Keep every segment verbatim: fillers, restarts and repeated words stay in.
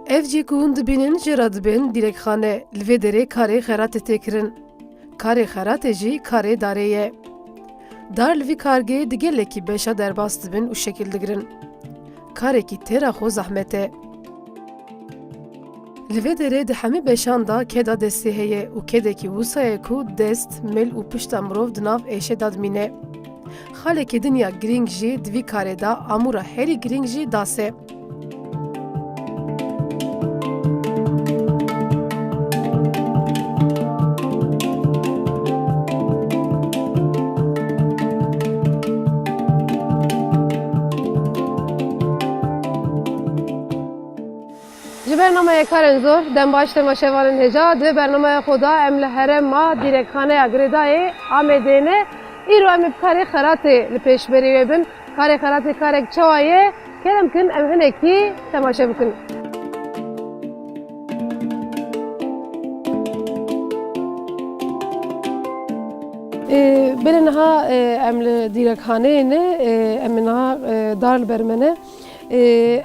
Ev cî ku hûn dibînin jê re dibên dîrekxane, li vê derê karê xeratê tê kirin. Karê xeratê jî karê darê ye. Dar li vî kargê di gelekî beşa derbas dibin û şekil digirin. Karekî têra xwe zehmet e. Li vê derê di hemî beşan de keda destê heye û kedekî wisa ye ku dest, mil û pişta mirov di nav êşê de dimîne. Xalekî dinya girîng jî di vî karê de amûra herî girîng jî das e. Ji bernameya Karên Zor, dem baş temaşevanên hêja, di vê bernameya xwe de em li herêma Dîrekxaneya Girêdayê Amedê ne. Îro em ê bi karê xeratê li pêşberî wê bin. Karê xeratê karek çawa ye? Kerem kin em hinekî temaşe bikin. Ê, belê niha, ê, em li dîrekxaneyê ne, ê, em ê niha, ê, dar li ber me ne. Ê,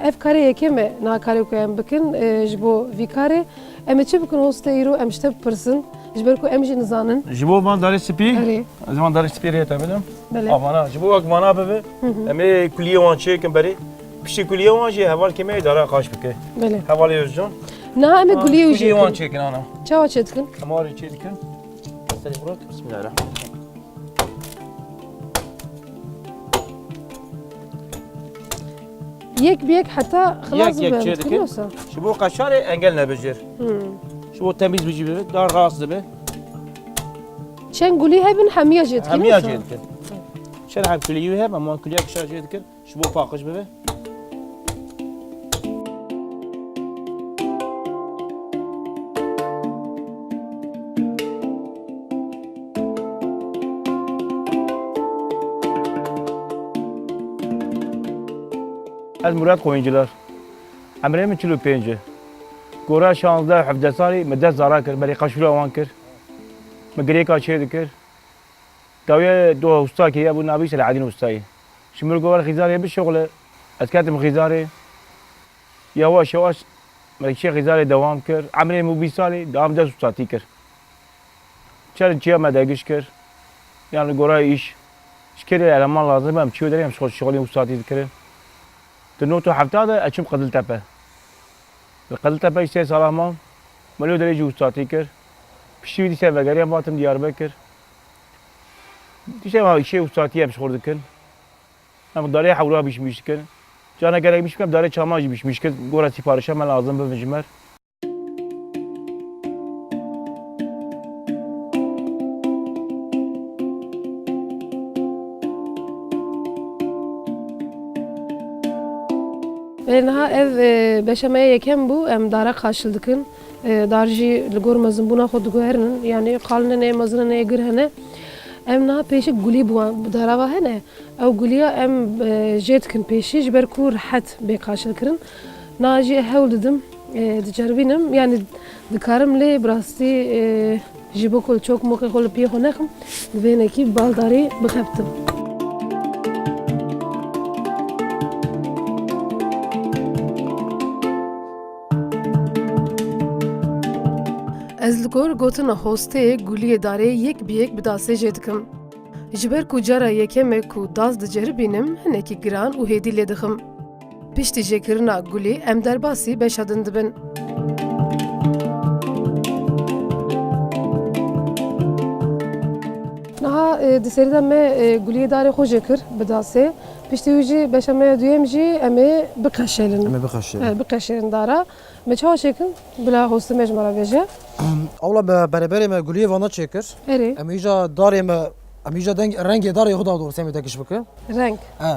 ev karê yekê me, niha karê ku em bikin, ê, ji bo vî karê. Em ê çi bikin hostê îro? Em ji te bipirsin, ji ber ku em jî nizanin. Ji bo van darê spî, Erê. Ez van darê spî rê te bidim. Belê. A vana, ji bo wek vana bibe, Hı hı. em ê kuliyê wan çêkin berê. Piştî kuliyê wan jî hevalkê me dara qaş bike. Belê. Hevalê Özcan. Niha em ê Ha, kuliyê wî kuliyê wan çêkin. Çêkin ana. Çawa çê dikin? Em warê çê dikin. Serê Murat, bismillahirrahmanirrahim. Yek bi yek heta xilas Yek yek bibe, çê dikin. Dikin yoksa? Ji bo qeşarê engel nebijêr. Hmm. Ji bo temiz bijî bibe, dar rast dibe. Çend gulî hebin, hemiya jê dikin Hemiya yoksa? Jê dikin. Çend heb kulî wî heb, ama kuliya kişa jê dikin. Ji bo paqij bibe. Ez Murat Koyuncular. Emrê min çil û pênc e. Gora şazdeh hevdeh salî min dest dara kir, berê qaşûra wan kir. Min girêka çê dikir. Dawiye doh usta kiriye bû navî Selahaddin Ustayî. Ji min got, "Xîzarê bişuxile." Ez ketim xîzarê. Yavaş yavaş me kişê xîzarê dewam kir. Emrê min bîst salî, dewam dest ustatî kir. Çerên çiya me degiş kir. Yan li gora îş. Ji kê de eleman lazim em çiyo derê em şixul-, şixulên ustatî dikirin. Di nod û heft de ez çûm Qiziltepe. Li Qiziltepe jî sê sala mam. Me li wê derê jî ustatî kir. Piştî wî dîsa vegeriya hatim Diyarbekir. Dîsa me îşê ustatî em ji xwe dikin. Em darê hewra bîşmîş dikin. Carna gerek bîşmîş em darê çaman jî bîşmîş dikin. Gora sîparişa me lazim bibin ji me re. Ê, niha ev, e, beşa me ya yekem bû, em dara qaşil dikin. E, dar jî li gor mezinbûna xwe diguherînin. Yanî qalin hene, mezin hene, gir hene. Em niha pêşik gulî bi wan, bi dara ve hene. Ew guliya em, e, jê dikin pêşî, ji ber ku rehet bê qaşilkirin. Niha jî hewl didim, e, diceribînim. Yanî dikarim lê bi rastî, e, ji bo ku li çok mokê xwe li piyê xwe nexim, divê hinekî baldarî bixebtim. Ez li gor gotina hostê guliyê darê yek bi yek bi dasê jê dikim. Ji ber ku cara yekem e ku das diceribînim, hinekî giran û hêdî lê dixim. Piştî jêkirina gulî em derbasî beşa din dibin. Niha, e, di serî de me, e, guliyê darê xwe jê kir bi dasê. Piştî wî jî beşa me ya duyem jî em ê biqeşelin. Em ê biqeşelin. E, biqeşelin dara. Me çawa çêkin? Bila hostê me ji me re bêje. Ewla be-, bereberê me guliyê vana çêkir. Erê. Em îja darê me, em îja deng, rengê darê xwe da doğrusu em ê tekiş bikin. Reng. E.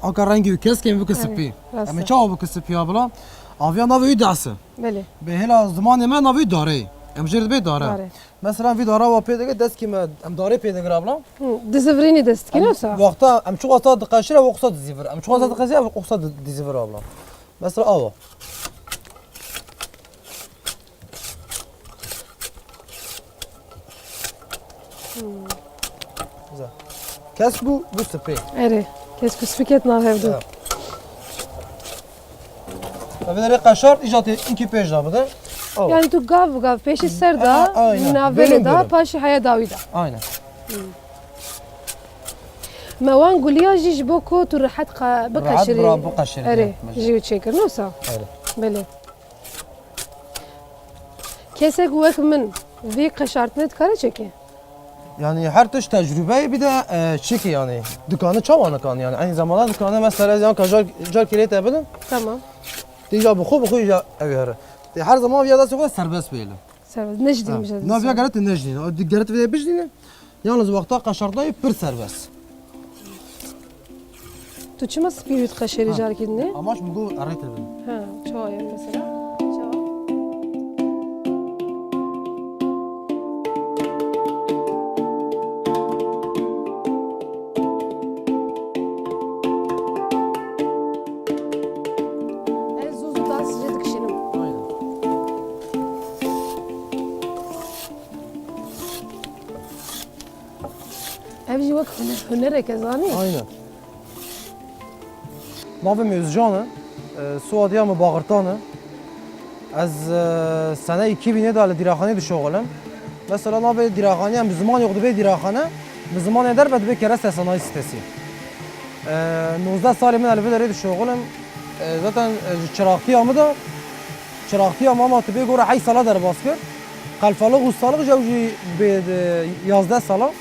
Anka rengê wî kesk em bikin Erê, spî. Rast e. Em ê çawa bikin spî ya bila? Aviya navê wî dehse. Belê. Bi hêla zimanê me navê wî darê. Em jê re dibê dare. Dare. Mesela vî dara wa pê dike deskî me, em darê pê digir abla. Hı, dizivirînî destî Em wisa? Wexta, em çi wexta diqeşire wexta dizivir. Em çi wexta diqeşire wexta di-, dizivir abla. Mesela awa. Güzel. Kesk bû, bû spî. Erê, kesk û spî ket nav hevdu. Evet. Vê derê qeşart, îca tê inkî pêş de bide. Awa. Yani tu gav gav pêşî ser de, Aha, aynen. Navberê Bölüm de, bölüm. Paşî heya dawî de. Aynen. Me wan guliya jî ji bo ku tu rehet qe-, Rehet bikeşirî. Bira bikeşirî, Erê, evet, jî çêkirin wisa. Erê. Belê. Kesek wek min vî qeşartinê dikare çêke? Yani her tişt tecrübeyê bir de, e, çêke yani. Dikane çawa nikan yani. Aynı zamanda dikane mesela ez yan ka car, car kirê te bidim. Tamam. Tê îca bi xwe, bi xwe îca ev here. Tê her zaman viya destê xwe serbest bêle. Serbest. Nejdî Ha. Mijde. Na viya geret nejdî. O di geret vê bijdîne. Yalnız wexta qeşartnayê pir serbest. Tu çima spî wî dixeşerî Ha. Carkî dinê? Amaç min got erê te bin. Ha, çawa ye mesela? Çawa? Ez zû zû das jê dikişînim. Aynen. Ev jî wek huner, hunerek e, zanî? Aynen. Navê min Özcan e. E, soyadê ya min Bağırtan e. Ez, e, sene iki bin de li dîraxanê dişoxilim. Mesela navê dîraxanê em bi zimanê xwe dibê dîraxane, bi zimanê derve dibê kereste sanayi sitesi. E, nozdeh salê min e li vê derê dişoxilim. E, zaten, e, ji çiraxtiya min de, çiraxtiya mama tu bê gore heyş sala derbas kir. Qelfalix û stalix jî ew jî bê, e, yazdeh sala.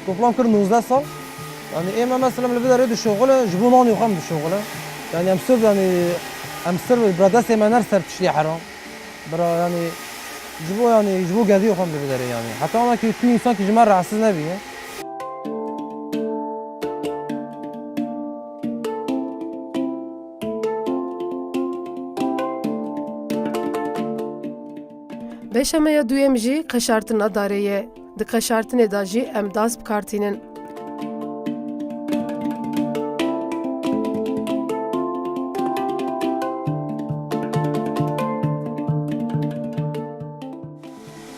Toplam kir nozdeh sal. Yani ê me mesela li vê derê dişoxile, ji bo nanê xwe em dişoxile. Yani em sirf, yani em sirf bira destê me ner ser tiştê heram. Bira yani ji bo, yani ji bo gediyê xwe em li vê derê yani. Heta ana ki tu insan ki ji me rahatsız nebiye. Beşa me ya duyem jî qeşartina darê ye. Di qeşartinê de jî em das bi kar tînin.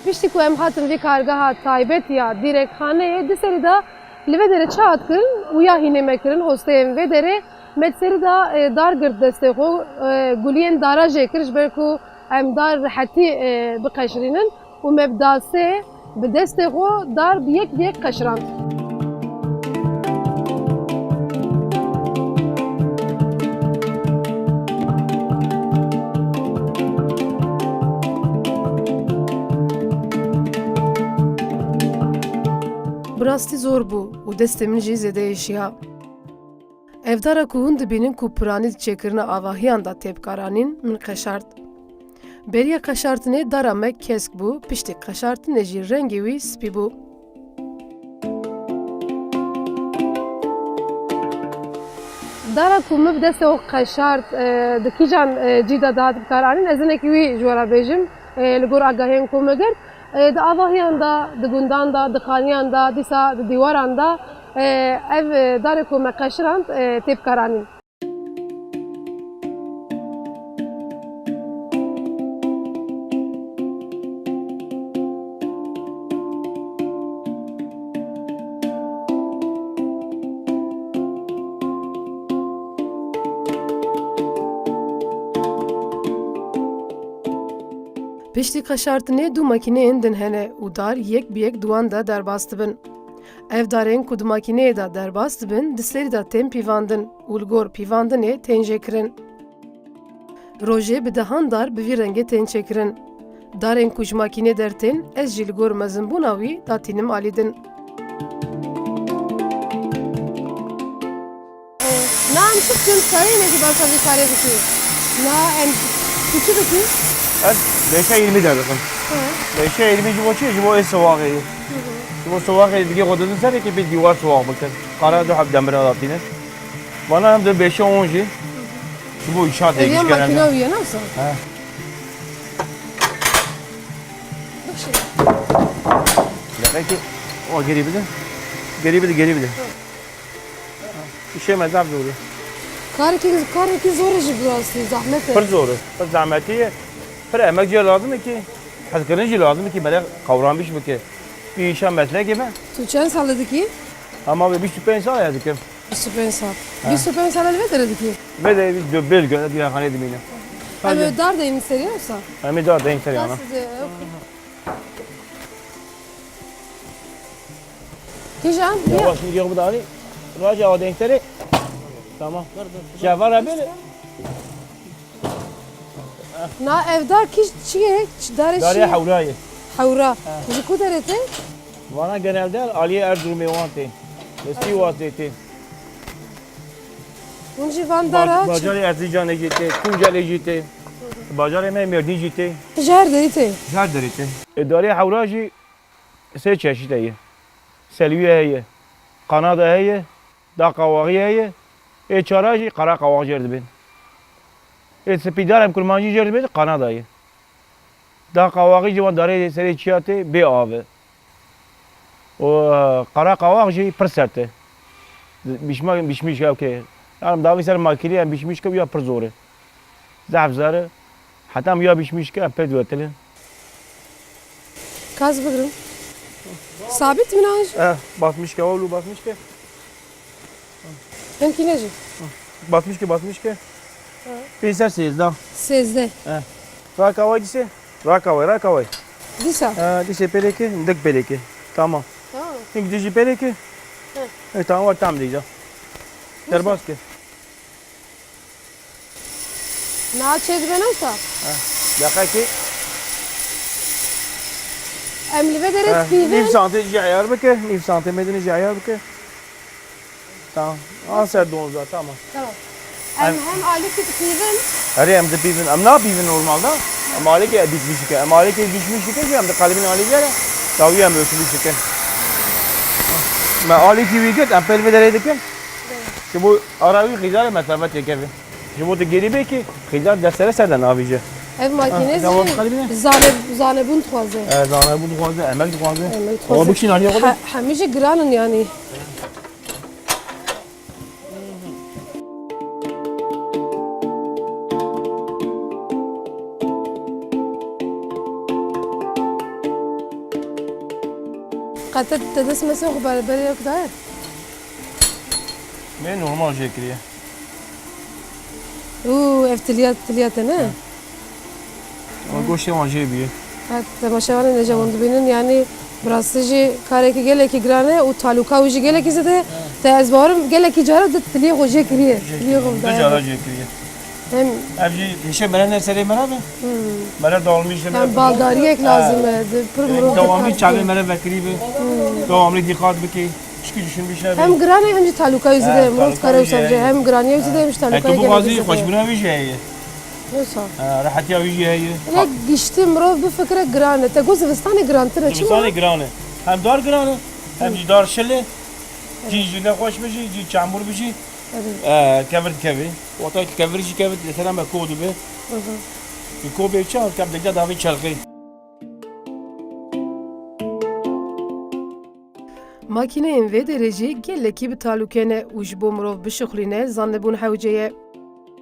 Piştî ku em hatin vî kargeha taybet ya dîrekxaneyê, di serî de li vê derê çi hat kirin û ya hînê me kirin, hosteyên vê derê me di serî de, e, dar girt destê xwe, e, guliyên dara jê kir, ji ber ku em dar rehetî, e, biqeşirînin û me bi dasê, bi destê xwe dar bi yek bi yek qeşirand. Bi rastî zor bû û destê min jî zêde êşiya. Ev dara ku hûn dibînin ku piranî di çêkirina avahiyan de tê bikaranîn, min qeşart. Beriya qeşartinê dara me kesk bû, piştî qeşartinê jî rengê wî spî bû. Dara ku min bi destê xwe qeşart, e, di kîjan, e, cî de dihat bikaranîn, ez hinekî wî ji we re bêjim, e, li gor agahiyên ku me girt. E, di avahiyan de, di gundan de, di xaniyan de, dîsa di dîwaran de, e, ev, e, darê ku me qeşirand, e, tê bikaranîn. Piştî qeşartinê du makîneyên din hene û dar yek bi yek di wan de derbas dibin. Ev darên ku di makîneyê de derbas dibin, di serî de tên pîvandin û li gor pîvandinê tên jêkirin. Rojê bi dehan dar bi vî rengê tên çêkirin. Darên ku ji makînê dertên, ez jî li gor mezinbûna wî datînim alî din. Na em çi dikin? Karê me jî basa vî karê bikî. Na em tu çi dikî? Ez beşe yirmi de dikim. Hı. Beşe yirmi ji bo çi? Ji bo ê siwaxê ye. Hı hı. Ji bo siwaxê digê xwe didin serê ki bir dîwar siwax bikin. Qara du heb demira datînin. Vana em de beşe on jî. Ji bo îşa tê Ev ya gişkene. Makîna wî ye, nasıl? He. Bak şimdi. Demek ki o geri bide. Geri bide, geri bide. Hı. Îşê me zaf zor e. Karekî, karekî zor e jî bi rastî, zehmet e. Pir zor e, pir zehmetî ye. Pir emek jî lazim e ki, hezkirin jî lazim e ki, mere kavramiş bike. Bir işe meslek e be. Tu çend sal dikî? Ama be bîst û pênc sal ya dikim. Bîst û pênc sal. Ha. Bîst û pênc sal li vê derê dikî? Vê de bir dö-, bêl gö-, dîraxanê dimîne. Em ê dar deynin serî wisa? Em ê dar deynin serî ana. Siz, e, okey. Kîjan? Yavaş, yavaş bir daha. Raja awa deynin serî. Tamam. Cevara böyle. Na ev dar kî çi ye? Çi darê Darê çi ye? Hewra ye. Hewra. He. Ji ku derê tê? Vana genelde aliyê Erzurumê wan tê. Li Sîwasê tê. Hûn jî van dara Ba-, çi? Bajarê Erzincanê jî tê, Tunceli jî tê. Bajarê me Mêrdîn jî tê. Ji her derî tê. Ji her derî tê. E, darê hewra jî sê çeşît heye. Selwî heye, Kanada heye, da qawaxî heye, ê çara jî qara qawax jêr dibên. Ê spîdar em kurmancî jêr dibên, Kanada ye. Da qawaxî jî wan darê serê çiya tê bê av e. Û, e, qara qawax jî pir sert e. Bîşma-, bîşmîşke ew ke. Yanî dawî ser makînê em bîşmîşke ya pir zor e. Zehf zer e. Heta em ya bîşmîşke em pê diwetilin. Gaz bigirin. Sabit mi naj? Eh, basmîşke, oğlu basmîşke. Hinkî ne jî? Basmîşke, basmîşke. Pêser sêzdeh. Sêzdeh. Eh. Rakaway dîse. Rakaway, rakaway. Dîsa? Eh, dîse pêleke, dik pêleke. Tamam. Tamam. Hink dijî pêleke. Hı. Eh, tamam, var tam diyeceğim. Derbas ke. Na çêdibe ne wisa? He, deqekê. Em li vê derê dipîvin. He, nîv santê jî eyar bike, nîv santê me dinê jî eyar bike. Tamam. A ser donza, tamam. Tamam. Em hem alîkî dipîvin. Erê, em dipîvin. Em napîvin normalde. Em alîkê bîtmiş dike. Em alîkê bîtmiş dike jî em diqelibin alîkê re. Dawî em ölçülmüş dikin. Me alîkî wî girt, em pêl vê derê dikin. Ji bo ara wî xîzarê mesafe têkeve. Ji bo tu gêrî bê kî xîzar dest sere ser de navîje. Ev makîne Ah, tamam, jî kalbine. zane-, zanebûn dixwaze. E, zanebûn dixwaze, emek dixwaze. Emek dixwaze. Ama bikişîn aliyê xwe de. He-, hemî jî giran in yanî. Qe te, te dest mesela xwe ber-, berê wek daye? Me normal jê kiriye. Û ev tiliya, tiliya te ne? He. Ama goştê wan jê bûye. Ha, temaşevanên hêja hûn dibînin, yanî bi rastî jî karekî gelekî giran e û talûka wî jî gelekî zêde ye. Te ez bawerim gelekî cara di tiliyê xwe jê kiriye. Jê Tiliyê kiriye. xwe Du daye. cara jê kiriye. Hem Ev jî hişê mere ne serê mere be. Hmm. Mere dalmîş de Hem mere baldariyek lazim e. Di pir mirov Dewamlı diqet çavê kiriye. mere vekirî be. Hmm. Devamlı dikkat bike. Pişkî düşünmüş ne be. Hem giran e hem jî talûka wî zêde ye. He, Mirov talûka dikare wî wisa bike. He. Hem giraniye wî zêde ye hem jî talûka He, tu wî bu zêde ye. gazî xweşbûna wî jî heye. Wisa. Ha, rehetiya wî jî heye. Lê giştî mirov bifikire giran e. Te got zivistanê girantir e, çima? Zivistanê giran e. Hem dar giran e, hem jî dar şil e. Cî jî nexweş be jî, cî çamur be jî, Erê. e, kevir dikeve. Wexta kevir jî kevir, mesela me ko dibe. Hı hı. Bi ko bê çi, kevir dikeve davê çelxê. Makîneyên vê derê jî gelekî bi talûke ne û ji bo mirov bişuxlîne zannebûn hewce ye.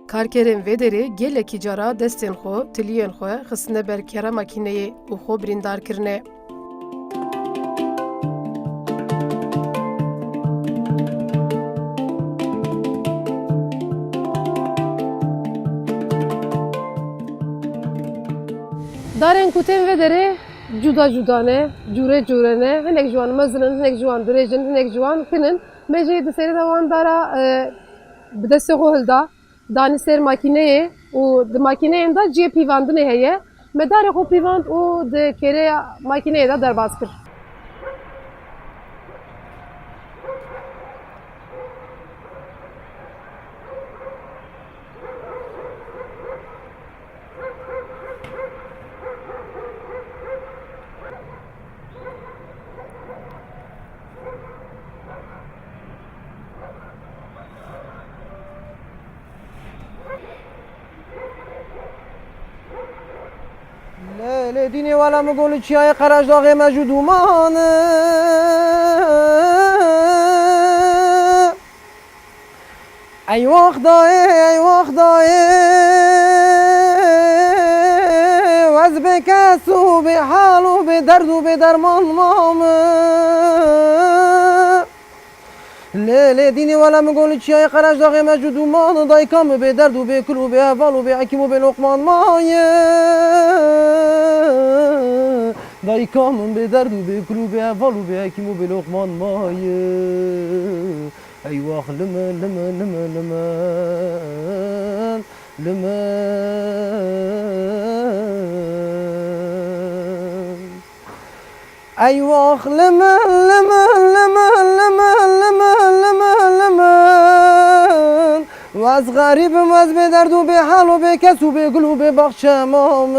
Karkerên vê derê gelekî cara destên xwe, tiliyên xwe xistine ber kera makîneyê û xwe birîndar kirine. Darên ku tên vê derê cuda cuda ne, cûre cûre ne. Hinek ji wan mezin in, hinek ji wan dirêj in, hinek ji wan kin in. Me jî di serê de wan dara, e, bi destê xwe hilda, danî ser makîneyê û di makîneyên de cihê pîvandinê heye. Me darê xwe pîvand û di kêrê makîneyê de derbas kir. Lê, lê dînê wela min got li çiyayê Qerejdaxê me jû dûman e. Eywax dayê, eywax dayê, ez bê kes û bê hal û bê derd û bê derman mame. Lê, lê, dînî wele min got li çiyayê Qereş daxê me ji dûman, dayika min bê derd û bê kul û bê heval û bê hekîm û bê loqman maye. Dayika min bê derd û bê kul û bê heval û bê hekîm û bê loqman maye. Eywax li min, li min, li min, li min, li min. Eywax li min, li min, li min, li min, li min, li min, li min. Wez xerîb im, wez bê derd û bê hal û bê kes û bê gul û bê baxçe mam.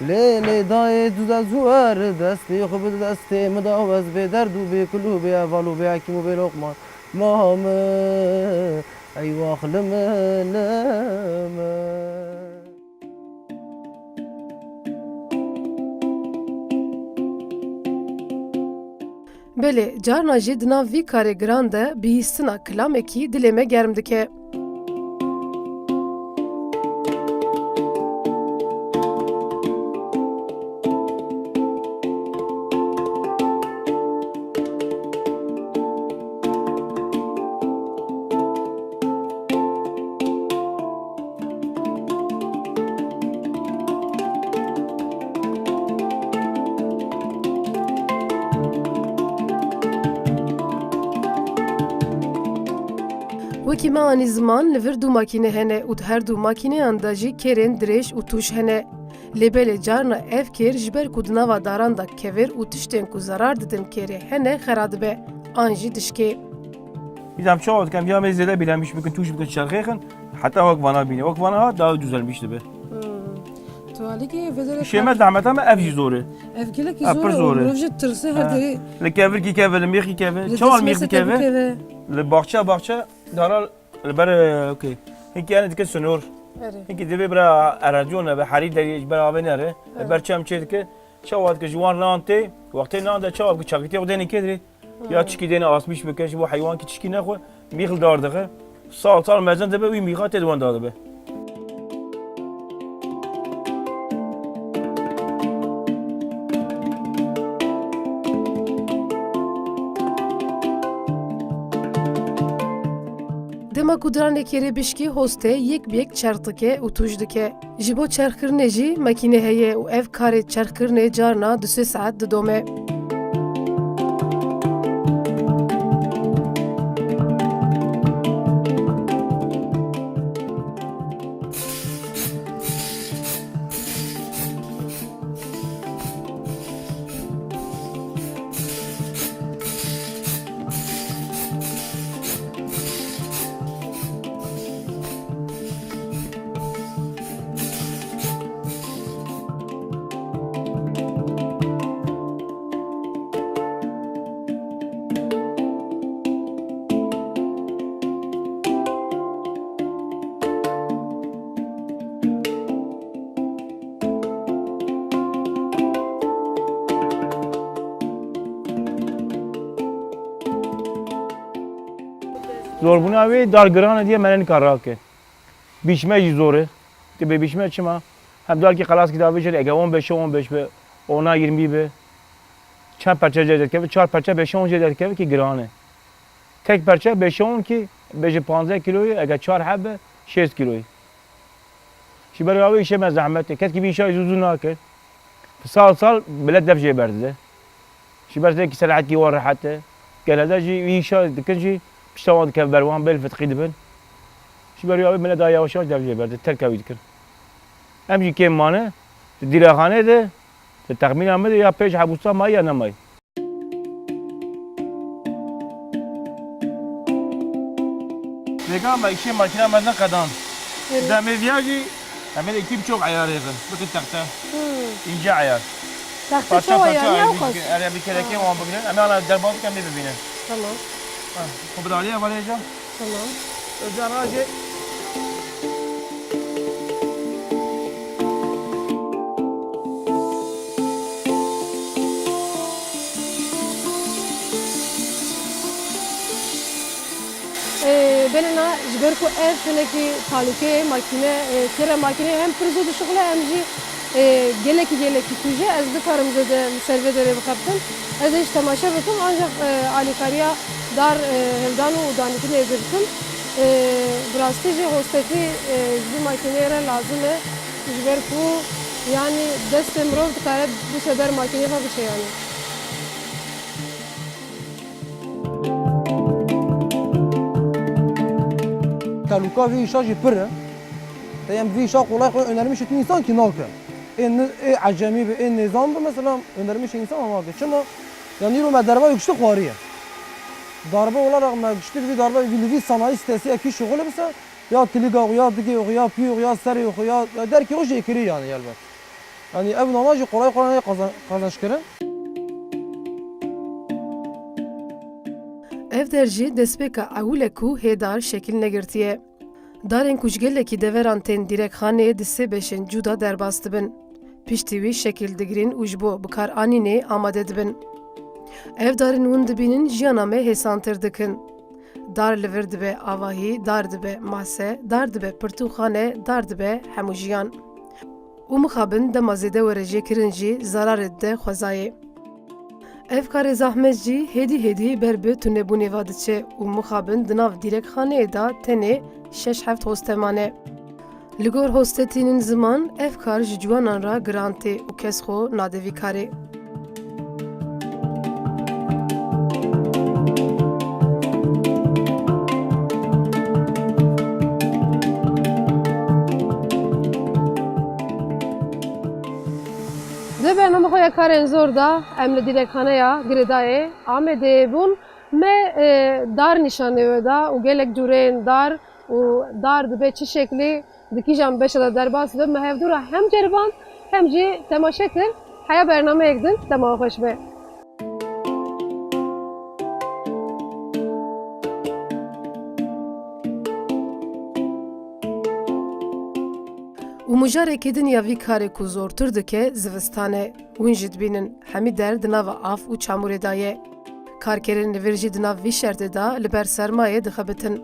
Lê, lê dayê tu de zuwer destê xwe bi destê min da, wez bê derd û bê kul û bê heval û bê hekîm û bê loqman mam. Eywax li min, li min. Belê, carna jî di nav vî karê giran de bihîstina kilamekî dilê me germ dike. Wekî me anî ziman, li vir du makîne hene û di her du makîneyan de jî kêrên dirêj û tûj hene. Lê belê carna ev kêr ji ber ku di nava daran de kevir û tiştên ku zerar didin kêrê hene xera dibe an jî dişkê. Îdam çawa dikem ya me zêde bîlemiş bikin, tûj bikin, çerxêxin, heta wek vana bîne. Wek vana hat daha düzelmiş dibe. Hmm. Tu alîkî vê derê Şê me kar- zehmeta me ev jî zor e. Ev gelekî Ha, zor pir e û zor e. Mirov jî tirse her Ha. derê. Li kevirkî keve, li mêxî keve. Li Çawa dest mêx mêse dikeve? Keve. Li baxçe, baxçe, dara li ber, e, okey. Hinkî yani dike sinor. Erê. Hinkî divê bira eradyon nebe, herî derî ji ber avê nere. Li Evet. ber çem çê dike. Çawa dike ji wan nan tê, wextê nan de çawa dike çakîtê xwe dêne kê dirê. Ya çikî dêne asmîş bike, ji bo heywankî çikî nexwe, mîx li dar dixe. Sal sal mezin dibe, wî mîxa tê di wan da dibe. Dema ku diranê kêrê bişkî, hoste yek bi yek çerx dike û tûj dike. Ji bo çerxkirinê jî makîne heye û ev karê çerxkirinê carna du sê saet didome. Zorbûna wê dar giran e diye me ne nikar rake. Bîşme jî zor e. Ti bê bîşme çima? Hem dalkî qelaskî davêjin, ege on beşe on beş be, ona yirmi be. Çend perçe jê derdikeve? Çar perçe beşe on jê derdikeve ki giran e. Tek perçe beşe on ki bêje panzdeh kîlo ye, ege çar hebe şêst kîlo ye. Ji ber wê îşê me zehmet e. Ketkî vî îşa zû zû nake. Sal sal milet dev jê berdide. Ji ber vê ki selahetkî wan rehet e. Genelde jî vî îşa dikin jî pişta wan dikeve ber wan, bêl fitqî dibin. Ji ber wê milet daha yavaş yavaş dev jê berdide. Terka wî dikin. Em jî kêm mane. Di dîrexanê de, di texmîna min de ya pêş hebûsa mayî ya nemayî. Vêga me îşê makîna me neqedan. Evet. Demê viya jî em ê ekî biçok eyarê xin. Bikin texte. Hmm. Înce eyar. Texte Parça çawa parça yani, eyar ew bî qas? Dikin. Erê, bi kerekê Ha. wan bigrin. Em ê ana derbas bikin, em ê bibînin. Tamam. Ha, xwe bi alî hevalê ca. Tamam. Özcan Raje. Ee, belê na, ji ber ku ev hinekî talûkeyê makîne, e, kêre makîneyê hem pir zû dişuxile, hem jî, e, gelekî, gelekî tûj e. Ez nikarim zêde li ser vê derê bixebitim. Ez ê ji temaşe bikim, ancaq, e, alîkariya Dar, e, hevdan û danîtinê didikin. E, bi rastî jî hostetî, e, ji vî makîneyê re lazim e. Ji ber ku, yanî, destê mirov dikare biçe ber makînê ve biçe, yanî. Tehlûka vî îşa jî pir e. Te em vî îşa qolay qolay önermişê tu însan kî nake. Ê ni-, ê ecemî bi, ê nêzan bi, mesela, önermişê însan nake. Çima? Yanî îro me dervayê giştî xwariye. Darbe olarak me giştî li vî darbe, vî li vî sanayî sitesiye kî şixulê bise, ya kilîga xwe, ya digê xwe, ya piyê xwe, ya serê xwe, ya, ya derkê xwe jê kirî, yanî, helbet. Yanî ev nana jî qolay qolay nayê qazan-, qazançkirin. Ev der jî destpêka ewil e ku hê dar şekil negirtiye. Darên ku ji gelekî deveran tên dîrekxaneyê di sê beşên cuda derbas dibin. Piştî wî şekil digirîn û ji bo bikaranînê amade dibin. Ev darên hûn dibînin jiyana me hêsantir dikin. Dar li vir dibe avahî, dar dibe mase, dar dibe pirtûkxane, dar dibe hemû jiyan. Û mixabin dema zêde were jêkirin jî zararê dide xwezayê. Ev karê zehmet jî hêdî hêdî ber bi tunebûnê ve diçe û mixabin di nav dîrekxaneyê de tenê şeş heft hoste mane. Li gor hostetînên ziman ev kar ji ciwanan re giran tê û kes xwe nade vî karê. Di bername xwe ya karên zor de em li dîrekxaneya girêdayê Amedê bûn. Me, e, dar nîşanê we da û gelek cûreyên dar û dar dibe çi şeklî di kîjan beşa de derbas dibe. Me hevdû re hem ceriband hem jî temaşe kir. Heya bernameyek din dema we xweş be. Û mijarekî din ya vî karê ku zortir dike zivistan e. Hûn jî dibînin, hemî der di nava av û çamûrê de ye. Karkerên li vir jî di nav vî şertê de li ber sermayê dixebitin.